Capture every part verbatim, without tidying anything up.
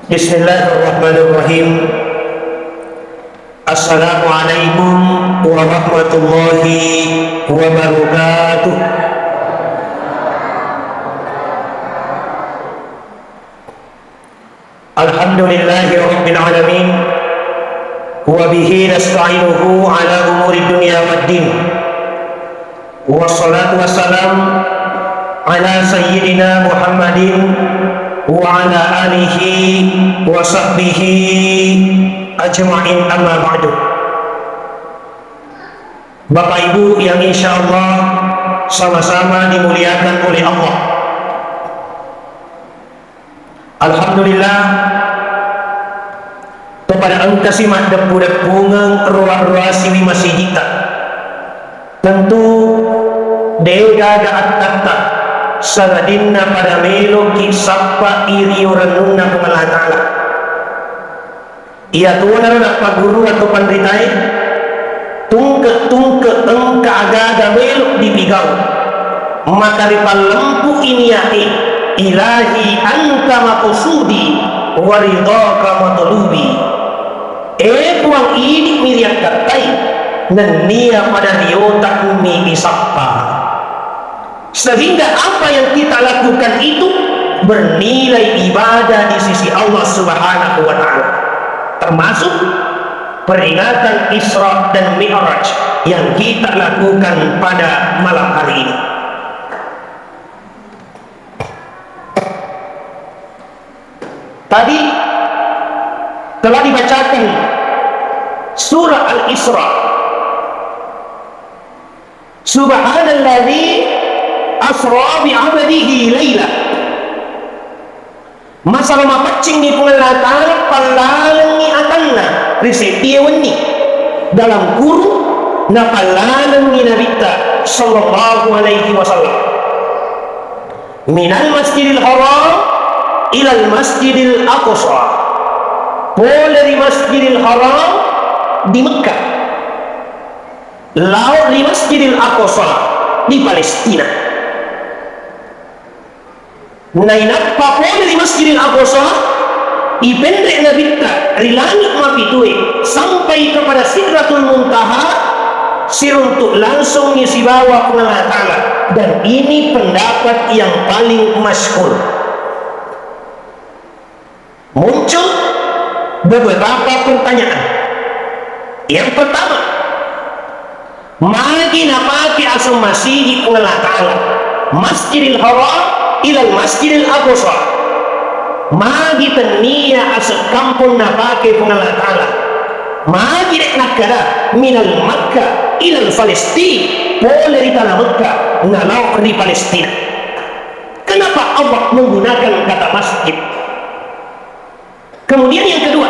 Bismillahirrahmanirrahim. Assalamualaikum warahmatullahi wabarakatuh. Alhamdulillahi rabbil alamin. Wa bihi nasta'inuhu ala umuri dunya waddin. Wassalatu wassalam ala sayyidina Muhammadin wa ala alihi wa sahbihi ajma'in, amma ba'du. Bapak Ibu yang insya Allah sama-sama dimuliakan oleh Allah. Alhamdulillah, to pada engkasi maddeppu-deppungeng roa-roasiwi masijitta. Tentu degaga attatta sangadinna pada meloki sappai ri rennunna Puang Allah Ta'ala. Iyatonaro nappaggurungang to panritae, tungke-tungke engka agaga melo dipigau. Maka ripallempu'i niae, "Ilahi anta maqsudi wa ridhaka matlubi." E Puang, idi'mi riakkattai, nennia pada riota'mi isappa. Sehingga apa yang kita lakukan itu bernilai ibadah di sisi Allah Subhanahu wa Ta'ala, termasuk peringatan Isra dan Mi'raj yang kita lakukan pada malam hari ini. Tadi telah dibacakan surah Al-Isra. Subhanalladzi asra bi 'abdihi laila. Masala mapaccingngi Puang Allah Ta'ala pallalengngi atanna ri seddie wenni. Dalam kurung, napallalengngi Nabitta sallallahu alaihi wasallam. Minal Masjidil Haram ilal Masjidil Aqsa. Pole ri Masjidil Haram di Mekkah. Lao ri Masjidil Aqsa di Palestina. Nainappa pole ri Masjidil Aqsa, ipenre Nabitta ri langit mapitue sampai kepada Sidratul Muntaha, siruntuk langsung sibawa Puang Allah Ta'ala. Dan ini pendapat yang paling masyhur. Muncul beberapa pertanyaan. Yang pertama, magi napake aseng masigi Puang Allah Ta'ala, Masjidil Haram ilal Masjidil Aqsa? Magi tennia aseng kampong napake Puang Allah Ta'ala? Magi de' nakkeda minal Makkah ilal Palestin, pole ri tana Mekkah nalao ri Palestina? Kenapa Allah menggunakan kata masjid? Kemudian yang kedua,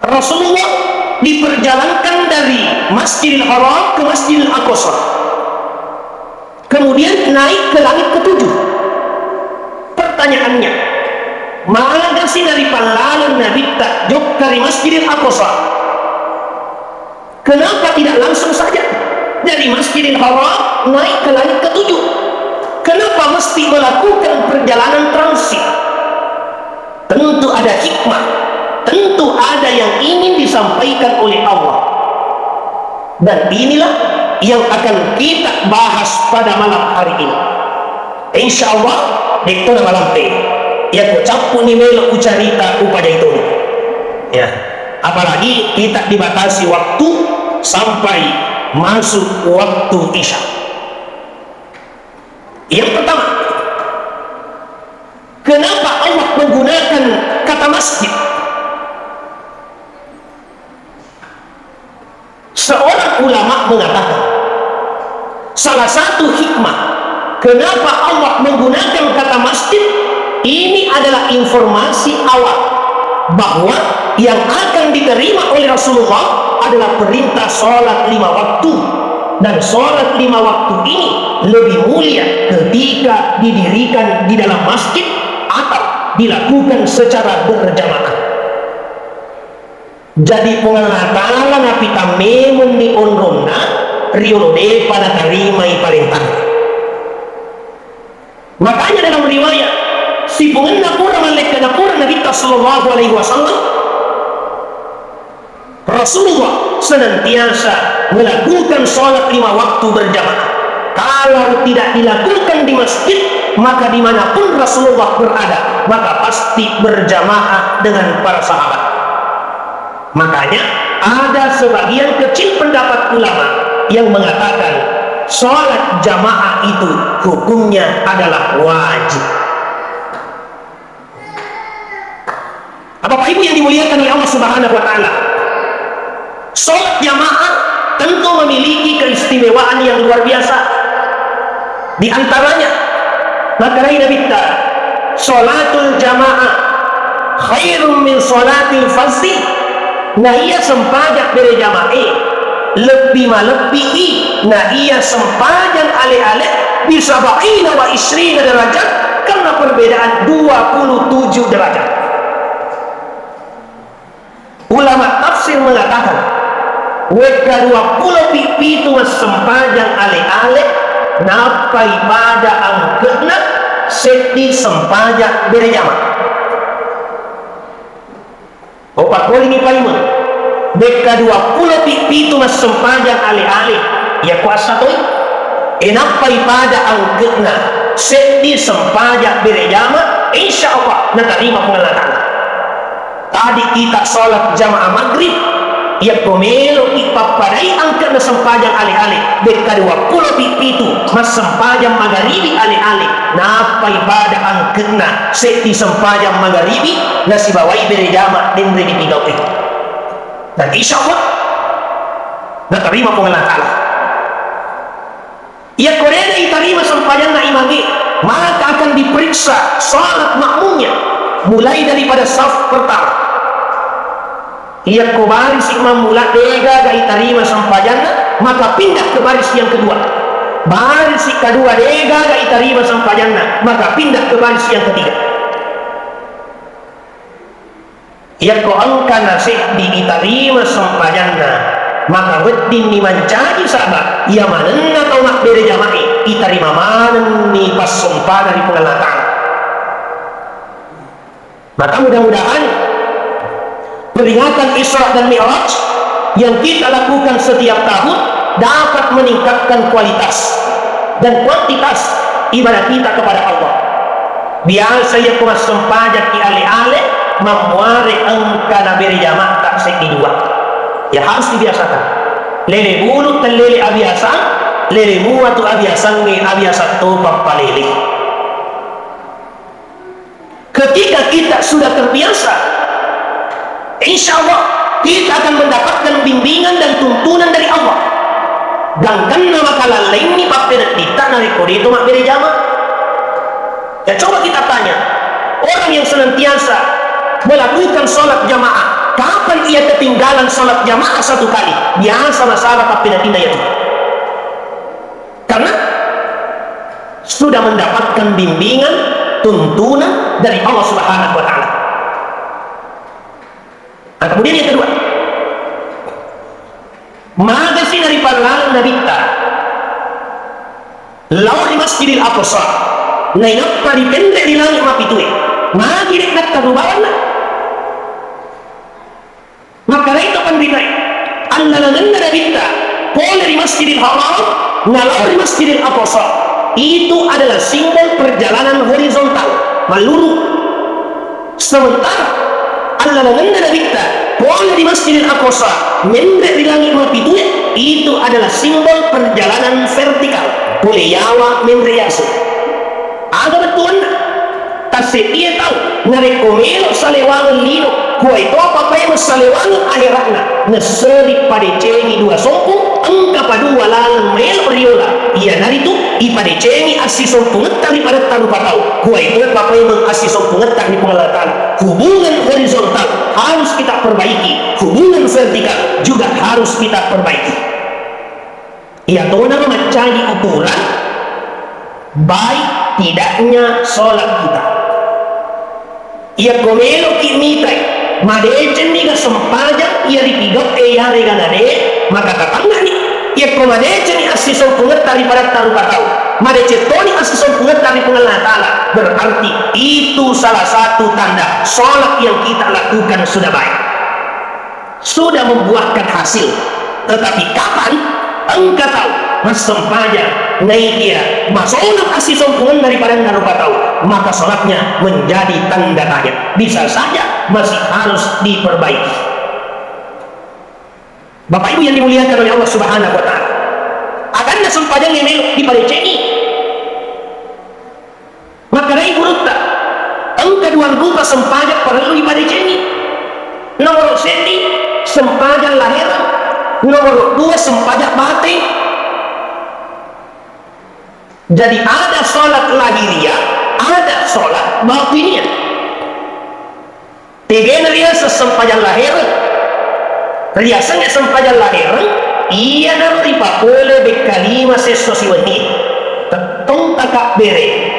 Rasulullah diperjalankan dari Masjidil Haram ke Masjidil Aqsa. Kemudian naik ke langit ketujuh. Pertanyaannya, magasi naripallalang Nabitta jokka ri Masjidil Aqsa? Kenapa tidak langsung saja dari Masjidil Haram naik ke langit ketujuh? Kenapa mesti melakukan perjalanan transit? Tentu ada hikmah, tentu ada yang ingin disampaikan oleh Allah. Dan inilah yang akan kita bahas pada malam hari ini. Insya Allah, de'to namalampe. Iya ko cappu ni melo ucarita upada itu. Ya. Apalagi kita dibatasi waktu sampai masuk waktu Isya. Yang pertama, kenapa Allah menggunakan kata masjid? Seorang ulama mengatakan, salah satu hikmah kenapa Allah menggunakan kata masjid, ini adalah informasi awal bahwa yang akan diterima oleh Rasulullah adalah perintah sholat lima waktu. Dan sholat lima waktu ini lebih mulia ketika didirikan di dalam masjid atau dilakukan secara berjamaah. Jadi Puang Allah Ta'ala napita memeng ni onronna riolo depa natarimai parentana. Makanya dalam riwayat, Sipungenna pura mallekkada pura Nabitta sallallahu alaihi wasallam, Rasulullah senantiasa melakukan sholat lima waktu berjamaah. Kalau tidak dilakukan di masjid, maka dimanapun Rasulullah berada, maka pasti berjamaah dengan para sahabat. Makanya, ada sebagian kecil pendapat ulama yang mengatakan sholat jamaah itu hukumnya adalah wajib. Bapak Ibu yang dimuliakan oleh Allah Subhanahu wa Ta'ala, sholat jamaah tentu memiliki keistimewaan yang luar biasa. Di antaranya, makkedai Nabitta, "Sholatul jamaah khairum min sholatil fardhi." Na iya sempajang berejamae lebbi malebbii na iya sempajang ale-ale, bisab'ina wa isyrina darajat, karena perbedaan dua puluh tujuh derajat. Ulama tafsir mengatakan, wekka dua pulo pi pitu massempajang ale-ale, nappai pada angke'na seddi sempajang berejama. Upakkolingi paimeng, wekka dua pulo pi pitu massempajang ale-ale, iya kuasa toi, e nappai pada angke'na seddi sempajang berejama, insya Allah natarima Puang Allah Ta'ala. Tadi kita sholat jamaah maghrib, yakko meloki pappadai angke'na sempajang ale-ale, wekka dua pulo pi pitu massempajang magaribi ale-ale, nappai pada angke'na seddi sempajang magaribi nasibawai berejama denre dipigau'i. Dan insya Allah natarima Puang Allah Ta'ala. Iyakko de'na itarima sempajanna imangnge, maka akan diperiksa salat makmumnya, mulai daripada saf pertama. Iyakko barisi mammula de'gaga itarima sempajanna, maka pindah ke baris yang kedua. Barisi kedua de'gaga itarima sempajanna, maka pindah ke baris yang ketiga. Yakko engkana seddi itarima sempajanna, maka weddinni mancaji, saba iya manenna tau mabbere jamae itarima manenni passompana ri Puang Allah Ta'ala. Maka mudah-mudahan peringatan Isra dan Mi'raj yang kita lakukan setiap tahun dapat meningkatkan kualitas dan kuantitas ibadah kita kepada Allah. Biasa yakko massempajakki ale-ale, mammuare engka nabere jamatta seddi dua. Ya, harus dibiasakan. Lele bulu tellele abiasang, lele mua tu abiasangnge abiasang to pappalele. Ketika kita sudah terbiasa, insya Allah kita akan mendapatkan bimbingan dan tuntunan dari Allah. Gangkanna makalallainni pappeneddinta narekko de'to mabbere jama. Ya, coba kita tanya, orang yang senantiasa melakukan sholat jamaah, kapan ia ketinggalan sholat jamaah satu kali? Biasa masalah pappeneddinna itu. Karena sudah mendapatkan bimbingan, tuntunan dari Allah Subhanahu wa Ta'ala. Nah, kemudian yang kedua, magasi naripallalang Nabitta lao ri Masjidil Aqsa, nainappa ritenre ri langi mapitue, magi de'na tarubawanna? Makkedai to panritae, allalengenna Nabitta pole ri Masjidil Haram, nalao ri Masjidil Aqsa, itu adalah simbol perjalanan horizontal, malluru. Sementara allalengenna Nabitta pole ri Masjidil Aqsa, menre ri langi mapitue, itu adalah simbol perjalanan vertikal, pole yawa menre yasu. Aga bettuanna? Tasseddie tau narekko melo salewangeng lino, kuwae topa paimeng salewangeng ahera'na, nesseri padecengi dua sompung, engka padua laleng melo riola, iyanaritu ipadecengi assisompungetta ri padetta rupa tau, kuwae topa paimeng assisompungetta ri Puang Allah Ta'ala. Hubungan horizontal harus kita perbaiki, hubungan vertikal juga harus kita perbaiki. Iyatona mancaji ukuran baik tidaknya sholat kita. Iyakko meloki mitai, madecenniga sempajang iya ripigau'e yarega nade, maka tatangngani. Iyakko madecengi assisompungetta ri padatta rupa tau, madeceng toni assisompungetta ri Puang Allah Ta'ala, berarti itu salah satu tanda sholat yang kita lakukan sudah baik, sudah membuahkan hasil. Tetapi kapan engka tau massempajang, naikia masoleng assisompungenna ri padanna rupa tau, maka sholatnya menjadi tanda tanya, bisa saja masih harus diperbaiki. Bapak Ibu yang dimuliakan oleh Allah Subhanahu wa Ta'ala, aganna sempajangnge melo dipadecengi. Makkedai gurutta, engka dua rupa sempajang parellu ipadecengi. Nomoro seddi, sempajang lahireng. Nomoro dua, sempajang bateng. Jadi, ada salat lahiriah, ada salat batiniah. Tegana riaseng sempajang lahireng. Riasengnge sempajang lahireng, iyanaro ripapole bekka lima siesso siwenni. Tettong takabbere,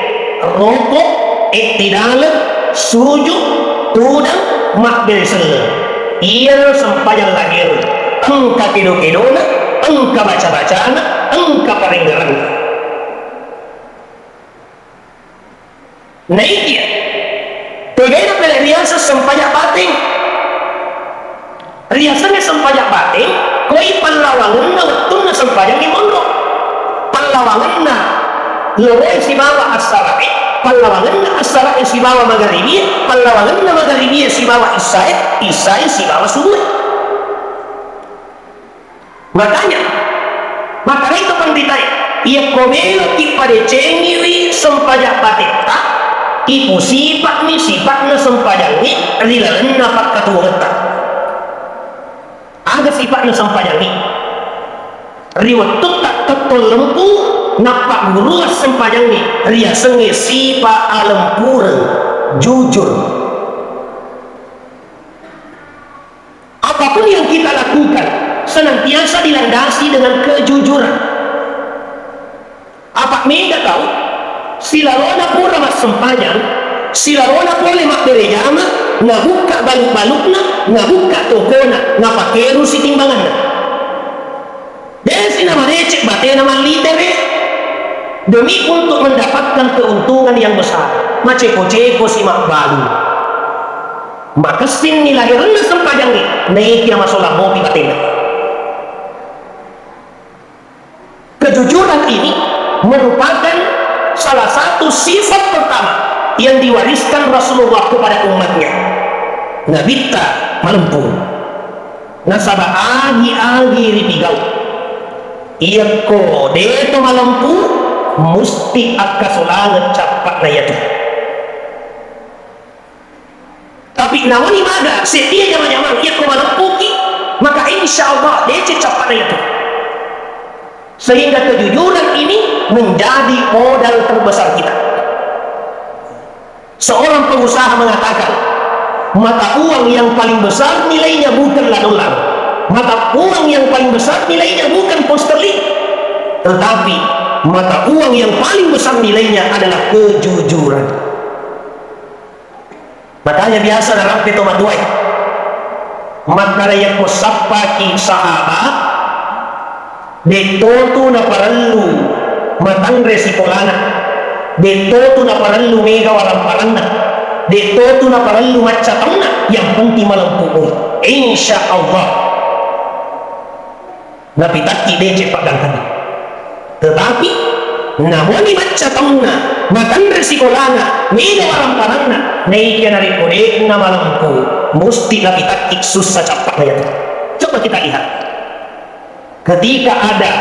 roko, ettidaleng, suju, tudang, mabbere selleng. Iyanaro sempajang lahireng. Engka kedo-kedona, engka baca-bacana, engka parengngeranna. Naikia, tegaina pele riaseng sempajang bateng. Riasengnge sempajang bateng, koi pallawangenna wettunna sempajangnge monro. Pallawangenna loroe sibawa assarae, pallawangenna assarae sibawa magaribie, pallawangenna magaribie sibawa issae, issae sibawa subue. Makanya, makkedai to panritae, iyakko meloki padecengiwi sempajang batetta, ipusipa'ni sipa'na sempajangnge ri lalenna pakkatuwongetta. Aga sipa'na sempajangnge? Ri wettutta tettong lempu, nappagguruang sempajangnge, riasengnge sipa alempureng, jujur. Apapun yang kita lakukan, senantiasa dilandasi dengan kejujuran. Apa mega tau, silalona pura massempajang, silalona pole mabbere jama, nabukka balu-balukna, nabukka tokona, napakeru sitimbanganna. Desi namadeceng batena mallitere demi untuk mendapatkan keuntungan yang besar. Maceko-ceko si mabbalu. Makessinni laherenna sempajangnge, naikia masolang mopi batena. Kejujuran ini merupakan salah satu sifat pertama yang diwariskan Rasulullah kepada umatnya. Nabitta malempu. Nasaba agi-agi ripigau. Iyakko deto malempu, musti akkasolangeng cappa'na iyatu. Tapi nawani maga seddie jama-jamang, iyakko maleppuki, maka insya Allah deceng cappa'na iyatu. Sehingga kejujuran ini menjadi modal terbesar kita. Seorang pengusaha mengatakan, mata uang yang paling besar nilainya bukan ladang-ladang. Mata uang yang paling besar nilainya bukan pound sterling. Tetapi, mata uang yang paling besar nilainya adalah kejujuran. Makanya biasa narampe to matuae. Makkada yakko sappaki sahaba, De'totu naparellu matanre sikolana, de'totu naparellu mega waramparanna, de'totu naparellu macca taunna, yang penting malempu mui. Insya Allah, napitakki deceng paggangkanna. Tetapi, namoni macca taunna, matanre sikolana, mega waramparanna, naikia narekko de'na malempu, musti napitakki sussa cappa'na yatu. Coba kita lihat. Ketika ada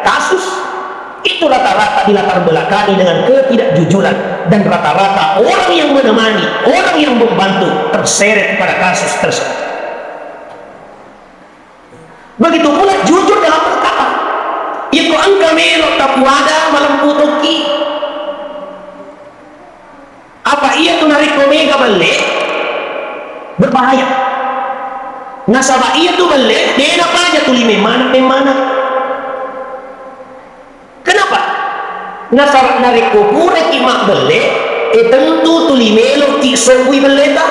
kasus, itu rata-rata dilatar belakangi dengan ketidakjujuran, dan rata-rata orang yang menemani, orang yang membantu terseret pada kasus tersebut. Begitu pula jujur dalam berkata. Iko engka melo tapuada malempu tokki. Apa iyatu narekko mega belle, berbahaya. Nasaba iyatu belle, de napaja tuli memmana-memmana. Kenapa? Nasaba narekko puraki mabbelle, e tentu tuli meloki sobbui belleta.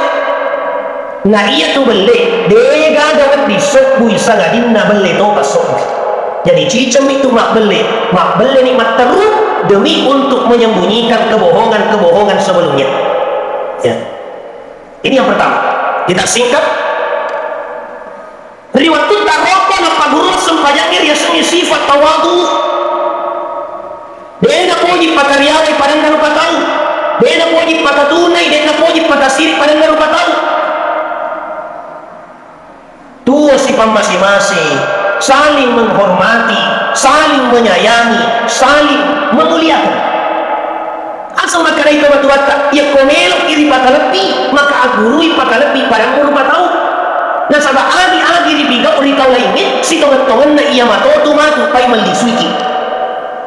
Na iyatu belle, de gaga wedding sobbui sangadinna belle topa sobbui. Jadi cicemmi tu mabbelle, mabbelleni matteru demi untuk menyembunyikan kebohongan-kebohongan sebelumnya. Ya. Ini yang pertama. Kita singkat. Ri wettutta roppo nappaguru sempajangnge riasengnge sifat tawadu. De' napoji pakariawai padanna rupa tau. De' napoji pakatunai, de' napoji pakasiri padanna rupa tau. Tuo sipammase-mase, saling menghormati, saling menyayangi, saling memuliakan. Aseng makkedai tomatoatta, yakko meloki ripakalebbi, maka aggurui pakalebbi padanna rupa tau. Nasaba agi-agi ripigau ri tau laingnge, sitongeng-tongenna iya matotu matu pai mellisuiki.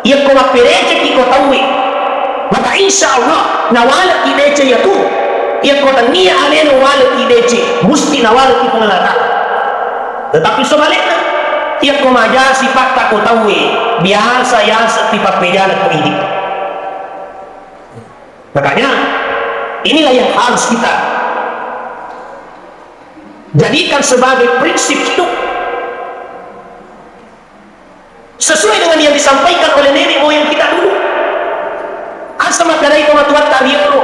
Yakko mappedecekki ko tauwe, maka insya Allah nawalekki deceng iyatu. Yakko tennia alena walekki deceng, musti nawalekki Puang Allah Ta'ala. Tetapi sebaliknya, yakko maja sipatta ko tauwe, biasa yaseng pi pappejaleng ko idi. Makanya, inilah yang harus kita jadikan sebagai prinsip hidup. Sesuai dengan yang disampaikan oleh nenek moyang kita dulu. Aseng makkedai tomatoatta riolo,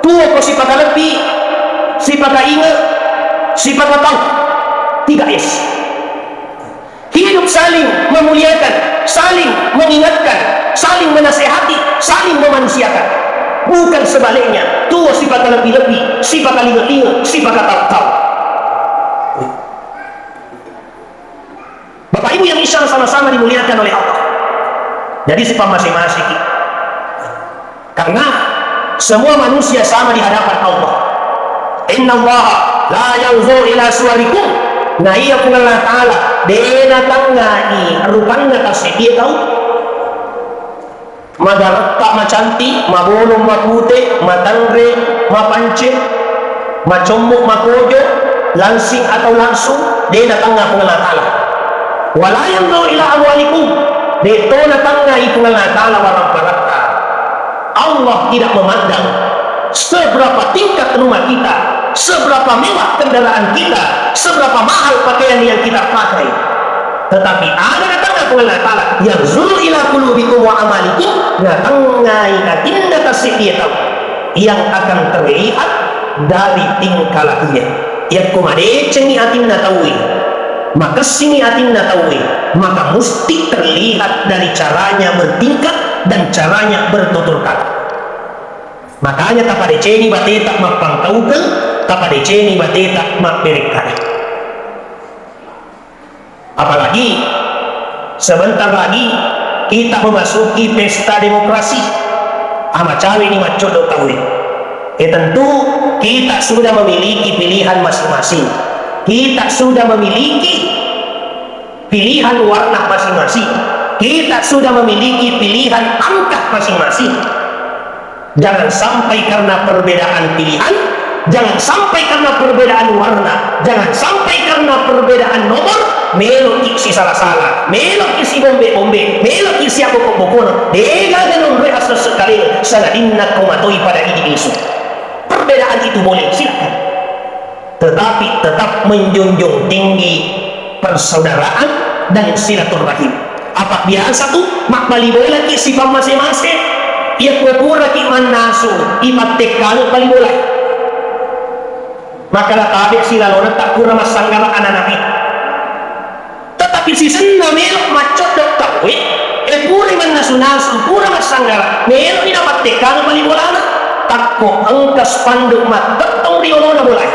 tuo ko sipakalebbi, sipakainge, sipakatau. Tiga S. Hidup saling memuliakan, saling mengingatkan, saling menasehati, saling memanusiakan. Bukan sebaliknya, tuo sipakalebbi-lebbi, sipakalinge-linge, sipakatau-tau. Bapak Ibu yang insya Allah sama-sama dimuliakan oleh Allah. Jadi sipammase-maseki. Karena semua manusia sama di hadapan Allah. Innallaha la yanzuru ila suwarikum. Na iya Puang Allah Ta'ala, de' natangngai rupanna tasseddie tau. Magaretta macanti, mabolong mapute, matanre mapance, macommo makojo, langsing atau langsung, de' natangnga Puang Allah Ta'ala. Wala yanzuru ila amwalikum, de' to natangngai Puang Allah Ta'ala waramparatta. Allah tidak memandang seberapa tingkat rumah kita, seberapa mewah kendaraan kita, seberapa mahal pakaian yang kita pakai. Tetapi aga natangnga Puang Allah Ta'ala, yanzuru ila qulubikum wa amalikum, natangngai atinna tasseddie tau yang akan terlihat dari tingkah lakunya. Yakko madecengngi atinna tauwe, makessingngi atinna tauwe, maka musti terlihat dari caranya bertingkah dan caranya bertutur kata. Makanya tapadecengi bateta mappangkaukeng, tapadecengi bateta mabberekkada. Apalagi sebentar lagi kita memasuki pesta demokrasi. Amacaweni maccoddo tauwe. E tentu kita sudah memiliki pilihan masing-masing. Kita sudah memiliki pilihan warna masing-masing. Kita sudah memiliki pilihan angka masing-masing. Jangan sampai karena perbedaan pilihan, jangan sampai karena perbedaan warna, jangan sampai karena perbedaan nomor, meloki sisala-sala, meloki sibombe-bombe, meloki siabboko-bokona, degaga nonroi asessekkalena, sangadinna ko matoi pada idi lisu. Perbedaan itu boleh, silakan. Tetapi tetap menjunjung tinggi persaudaraan dan silaturahim. Apa biasa tu mabbali bolaki sipammase-mase, iya ko puraki mannasu ipattekkale bali bola. Maka la tabe silalona takkura massanggara ananae. Tetapi sisenna melo maccoddo tauwe, e pura mannasu-nasu, pura massanggara, meloni napattekkang bali bolana. Takko engka spanduk mattettong ri olona bolae.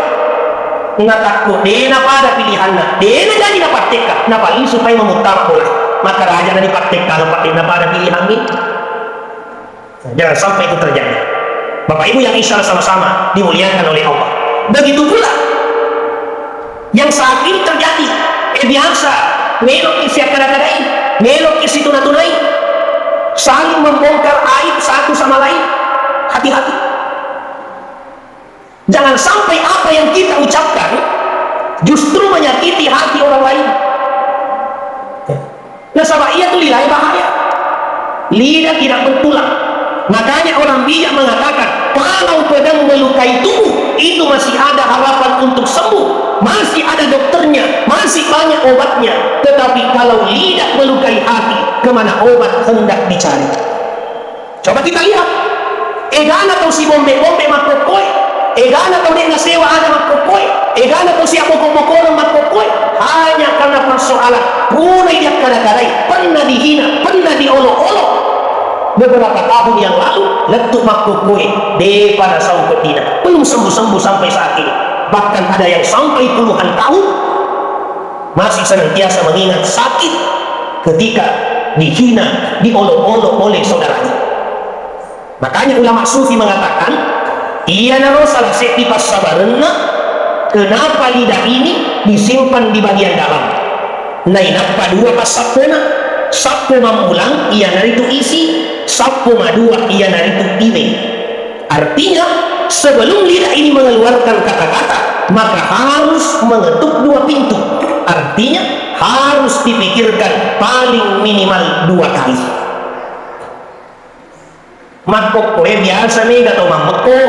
Natakko de napada pilihanna, de najaji napattekka, napalisu pai mamuttama bolae. Maka raja na dipattekkang, pada pilihangngi. Jangan sampai itu terjadi. Bapak Ibu yang insya Allah sama-sama dimuliakan oleh Allah. Begitu pula yang saat ini terjadi. Eh, biasa, meloki siakkada-kadai, meloki situna-tunai, saling membongkar aib satu sama lain. Hati-hati. Jangan sampai apa yang kita ucapkan justru menyakiti hati orang lain. Nasaba iya tu lidah bahaya. Lidah tidak bertulang. Makanya orang bijak mengatakan, kalau pedang melukai tubuh, itu masih ada harapan untuk sembuh. Masih ada dokternya, masih banyak obatnya. Tetapi kalau lidah melukai hati, kemana obat hendak dicari? Coba kita lihat. Egana tau sibombe-bombe makkokkoe. Egana tau de'na sewa ada makkokkoe. Egana tau siabboko-bokoreng makkokkoe. Hanya karena persoalan pura diakkada-kadai, pernah dihina, pernah diolo-olo. Beberapa tahun yang lalu, lettu makkokkoe, depa nasau peddina. Belum sembuh-sembuh sampai saat ini. Bahkan ada yang sampai puluhan tahun, masih senantiasa mengingat sakit ketika dihina, diolo-olo oleh saudaranya. Makanya ulama sufi mengatakan, iyanaro salah seddi passabarenna kenapa lidah ini disimpan di bagian dalam. Nainappa dua passappona, sappo mammulang iyanaritu isi, sappo madua iyanaritu iwe. Artinya, sebelum lidah ini mengeluarkan kata-kata, maka harus mengetuk dua pintu. Artinya, harus dipikirkan paling minimal dua kali. Makkokkoe biasa mega tau mammekko,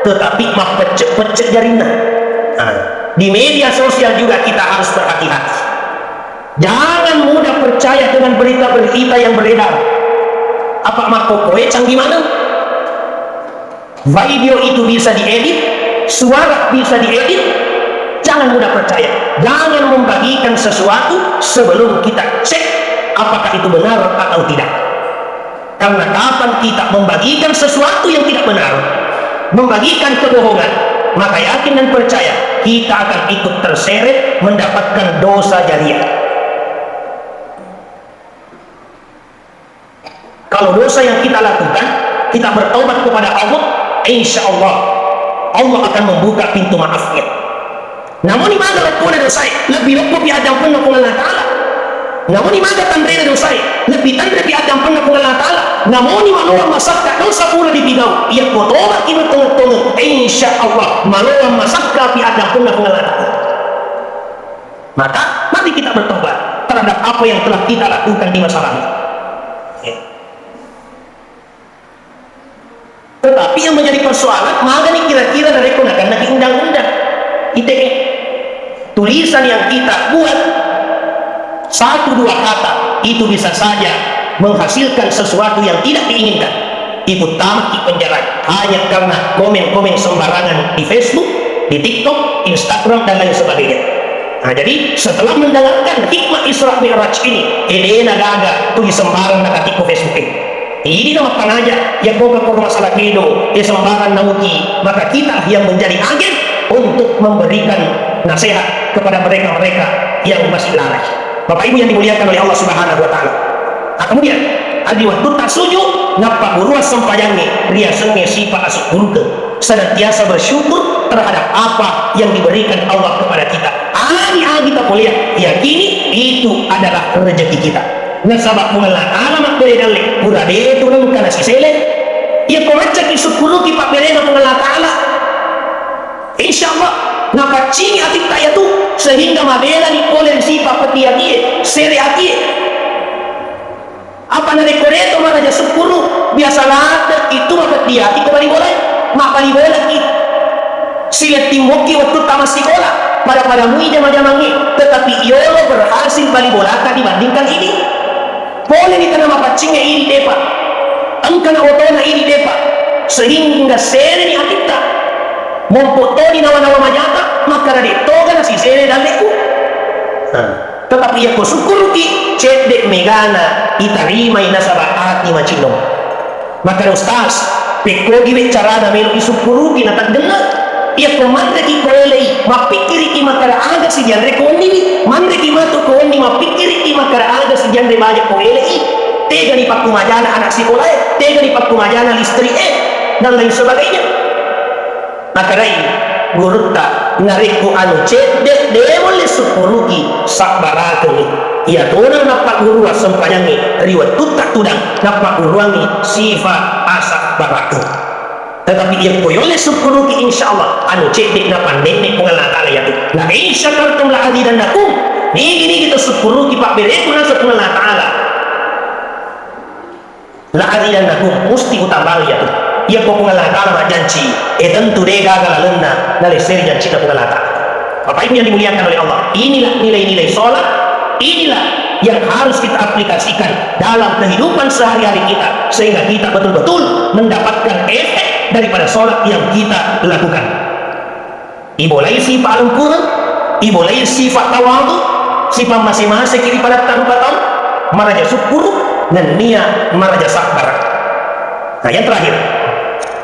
tetapi mappecce-pecce jarinna. Nah, di media sosial juga kita harus berhati-hati. Jangan mudah percaya dengan berita-berita yang beredar. Apa makkokkoe canggih maneng? Video itu bisa diedit, suara bisa diedit. Jangan mudah percaya. Jangan membagikan sesuatu sebelum kita cek apakah itu benar atau tidak. Karena kapan kita membagikan sesuatu yang tidak benar, membagikan kebohongan, maka yakin dan percaya kita akan ikut terseret mendapatkan dosa jariah. Kalau dosa yang kita lakukan, kita bertaubat kepada Allah, insya Allah, Allah akan membuka pintu maafnya. Namuni maga lokkoda dosae, lebbi lokkopi addampenna Puang Allah Ta'ala. Namuni maga tanrena dosae, lebbi tanrepi addampenna Puang Allah Ta'ala. Namuni maloang masakka dosa pura dipigau, yakko tobaki mattongeng-tongeng, insya Allah maloang masakkapi addampenna Puang Allah Ta'ala. Maka, mari kita bertobat terhadap apa yang telah kita lakukan di masa lalu. Ya. Tetapi yang menjadi persoalan, magani kira-kira narekko nakennaki undang-undang I T E? Tulisan yang kita buat, satu dua kata, itu bisa saja menghasilkan sesuatu yang tidak diinginkan. Iputtamaki penjara hanya karena komen-komen sembarangan di Facebook, di TikTok, Instagram, dan lain sebagainya. Nah, jadi setelah mendengarkan hikmah Isra Mi'raj ini, eh, de'na gaga tuli sembarang nakatikku Facebook ini. Idi na mappangaja, yakko koro masalah kedo, eh, sembarang nauki, maka kita yang menjadi agen untuk memberikan nasihat kepada mereka-mereka yang masih lalai. Bapak Ibu yang dimuliakan oleh Allah Subhanahu wa Ta'ala. Nah, kemudian, di wettutta suju, nappagguruang sempajangnge, riasengnge sipa asukkurukeng. Senantiasa bersyukur terhadap apa yang diberikan Allah kepada kita. Agi-agi tapoleang, yakini itu adalah rezeki kita. Nasaba Puang Allah Ta'ala mabbere dalle, pura detu engka nasisele. Yakko maccaki sukkuruki pabberena Puang Allah Ta'ala, insya Allah, napaccingi atitta iyatu, sehingga mabelani pole ri sipa peddi atie, sere atie. Apa narekko de'to maraja sukkuru, biasa ladde itu mapeddi ati ko bali bolae, mabbali bolaki. Siletting mokki wettutta massikola, pada-pada mui jama-jamangnge, tetapi yolo berhasil bali bolata dibandingkan idi. Poleni tena mapaccingnge idi depa. Engkana otona idi depa. Sehingga sereni atitta. Mompo toni nawa-nawa majata, makkada de'toga nasisere dalleku. Nah. Tetapi yakko sukkuruki, cedde megana itarimai nasaba ati macinnong. Makkada ustaz, pekkogi we carana melo isukkuruki nateggenne. Yakko manreki ko elei, mappikkiriki makkada aga sijanre ko wenniwi, manreki matu ko wenni mappikkiriki makkada aga sijanre baja ko elei. Tegani pakkumajana anak sikolae, tegani pakkumajana listrik e, dan lain sebagainya. Nakadai gurutta, narekko anu cedde, de mulle sukkuruki, sabbarakengngi. Iyatona nappagguruang sempajangnge ri wettutta tudang, nappagguruangngi sifa asabbarakeng. Tetapi yakko yolle sukkuruki, insya Allah, anu cedde napannenne Puang Allah Ta'ala yatu. La in syakartum la azidannakum. Nigi-nigi to sukkuruki pabbereku naseng Puang Allah Ta'ala. La azidannakum, musti utambai iyatu. Iyako Puang Allah Ta'ala majjanci, eh, tentu de gaga lalenna nalesseri jancinna Puang Allah Ta'ala. Bapak Ibu yang dimuliakan oleh Allah, inilah nilai-nilai sholat, inilah yang harus kita aplikasikan dalam kehidupan sehari-hari kita, sehingga kita betul-betul mendapatkan efek daripada sholat yang kita lakukan. Ibolai sipa alempureng, ibolai sifa tawadu, sipa mase-maseki ri padatta rupa tau, maraja sukkuru, nennia maraja sabbara. Nah, yang terakhir,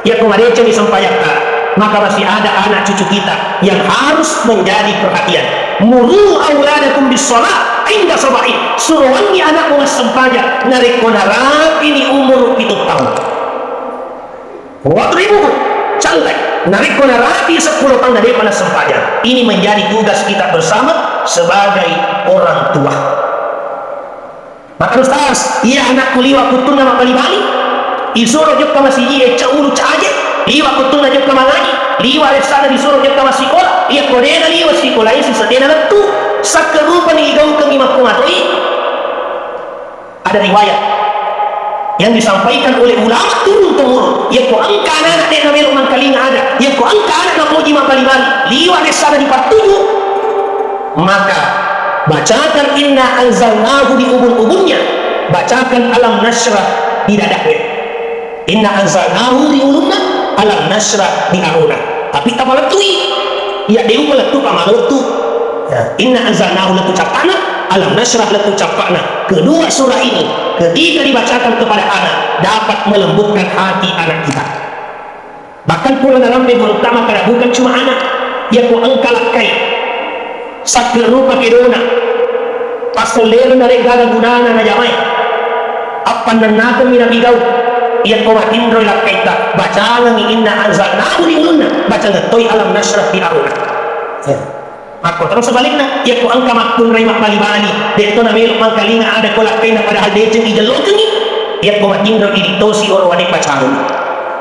yakko madeceng sempajatta, maka masih ada anak cucu kita yang harus menjadi perhatian. Muru auladakum bis shalah inda sab'in, suroangngi anakmu massempajang narekko narapini umur pitu taung. Wadribuhu, callai. Narekko narapi seppulo taung na depa nassempajang. Ini menjadi tugas kita bersama sebagai orang tua. Maka, Ustaz, iya anakku liwa kuttunna mabbali-bali, isuro jokka masiji e, ca ulu ca aje, liwa kuttunna jokka mangaji, liwa ressana disuro jokka massikola, iya ko dena liwa sikola isi sedena lettu, sakkerupani igaukengi makkumatoi. Ada riwayat yang disampaikan oleh ulama turun temurun, yakko engka anak de namelo mangkalinga ada, yakko engka anak napoji mabbali-bali, liwa ressana dipattuju, maka bacakan inna anzalnahu di ubun-ubunnya, bacakan alam nasyrah di dadanya. Inna anzalnahu di ulunna, alam nasyrah di arona. Tapi tapalettui. Iya, de upa lettu pa malettu. Ya, inna anzalnahu lettu cappana, alam nasyrah lettu cappana. Kedua surah ini ketika dibacakan kepada anak dapat melembutkan hati anak kita. Bahkan pura dalam gurutta makkeda bukan cuma anak, yakko engka lakkai, sakkerupa kedona, passollereng narekko gaga gunana najamai, appannannatemmi napigau, yakko matinroi lakkaitta, bacangengngi inna anzalnahu di ulunna, bacangeng toi alam nasyrah di arona. Ya. Makko terus sebalikna, yakko engka makkunrai mabbali-bali, de'to namelo mangkalinga ada ko lakkainna padahal deceng ijellokengngi, yakko matinro idi tosi oro wade bacang.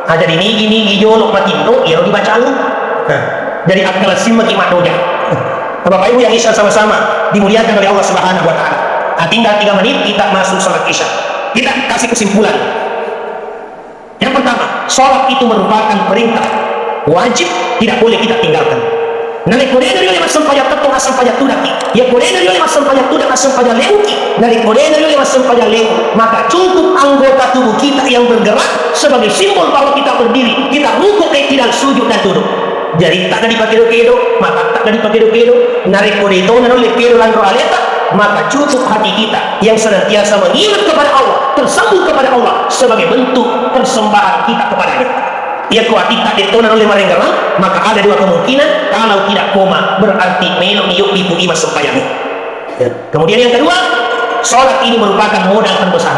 Nah, jadi nigi-nigi jolo matinro, iyaro dibacang. Nah, jadi akkalassimmaki maddoja. Nah, Bapak Ibu yang Isya sama-sama dimuliakan oleh Allah Subhanahu wa Ta'ala. Nah, tinggal tiga menit kita masuk salat Isya. Kita kasih kesimpulan. Yang pertama, sholat itu merupakan perintah wajib, tidak boleh kita tinggalkan. Narekko de nariolo massempajang tettong, assempajang tudakki. Yakko de nariolo massempajang tudang, assempajang lewuki. Narekko de nariolo massempajang lewu, maka cukup anggota tubuh kita yang bergerak sebagai simbol bahwa kita berdiri, kita rukuk, iktidal, sujud, dan duduk. Jaritta na dipakedo-kedo, matatta na dipakedo-kedo. Narekko de tona naulle kedo lanro aleta, maka cukup hati kita yang senantiasa mengingat kepada Allah, tersambung kepada Allah sebagai bentuk persembahan kita kepada-Nya. Yakko atitta de'tona naulle marengerang, maka ada dua kemungkinan, kalau tidak koma, berarti melo'ni yobbi pu'i massempajang. Ya. Kemudian yang kedua, sholat ini merupakan modal terbesar.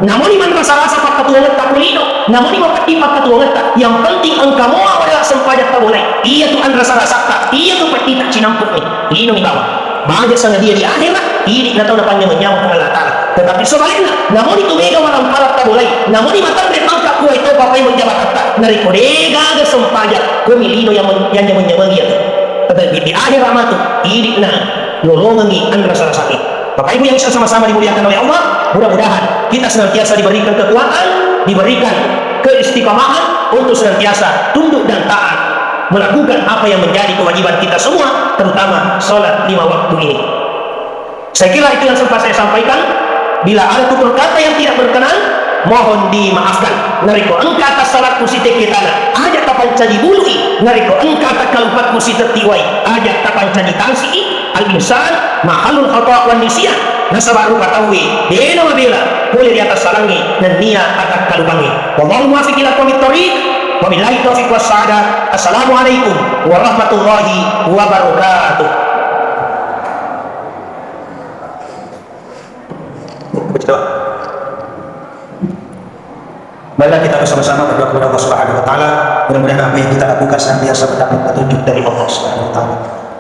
Namuni manrasa-rasa pakkatuwangetta ko lino, namuni mapeddi pakkatuwangetta, yang penting engka mua modal sempajang tabolai. Iyatu anrasa-rasatta, iyatu peddita cinampe'ni. Linomi bawang. Baja sangadie di akhirat, idi na tau napanyameng-nyameng Puang Allah Ta'ala. Tetapi sebaliknya, namuni tu mega warampala tabolai, namuni matanre pangka kuwai to papaimeng jabatatta, narekko de gaga sempajang, komi lino yang men-, yang nyameng-nyameng iyatu. Tetapi di akhirat matu, idi na lolongengngi anrasa-rasangnge. Bapak Ibu yang sama-sama dimuliakan oleh Allah, mudah-mudahan kita senantiasa diberikan kekuatan, diberikan keistiqamahan untuk senantiasa tunduk dan taat melakukan apa yang menjadi kewajiban kita semua, terutama sholat lima waktu ini. Saya kira itu yang sempat saya sampaikan. Bila ada tutur kata yang tidak berkenan, mohon dimaafkan. Narekko engka tassalakku sitekke tana, aja tapancaji bului. Narekko engka takkalupakku sitetti wai, aja tapancaji tasi'i. Al-insan mahallul khata' wan nisyan. Nasaba rupa tauwe de namabela pole ri atassalangnge nennia atakkalupangnge. Wallahu muwaffiq ila aqwamit thariq. Wabillahi taufiq was sa'adah. Assalamualaikum warahmatullahi wabarakatuh. Marilah kita bersama-sama berdoa kepada Allah Subhanahu wa Ta'ala. Mudah-mudahan apa yang kita lakukan senantiasa mendapat petunjuk dari Allah Subhanahu wa Ta'ala.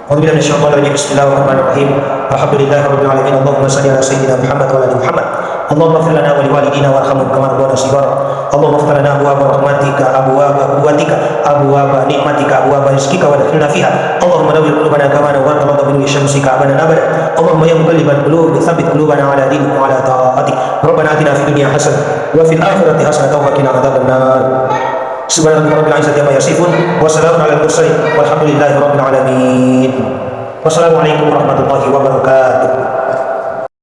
A'udzubillahi minasyaitonir rajim. Bismillahirrahmanirrahim. Alhamdulillahirabbil alamin. Allahumma shalli ala sayyidina Muhammad wa ala ali Muhammad. اللهم اغفر لنا ولوالدينا وارحمهم كما ربونا صغارا. اللهم افتح لنا أبواب رحمتك، أبواب قوتك، أبواب نعمتك، أبواب رزقك وأدخلنا فيها. اللهم نور قلوبنا كما نورت الأرض بنور شمسك أبدا أبدا. اللهم يا مقلب القلوب ثبت قلوبنا على دينك وعلى طاعتك. ربنا آتنا في الدنيا حسنة وفي الآخرة حسنة وقنا عذاب النار. سبحان ربك رب العزة عما يصفون وسلام على المرسلين والحمد لله رب العالمين. والسلام عليكم ورحمة الله وبركاته.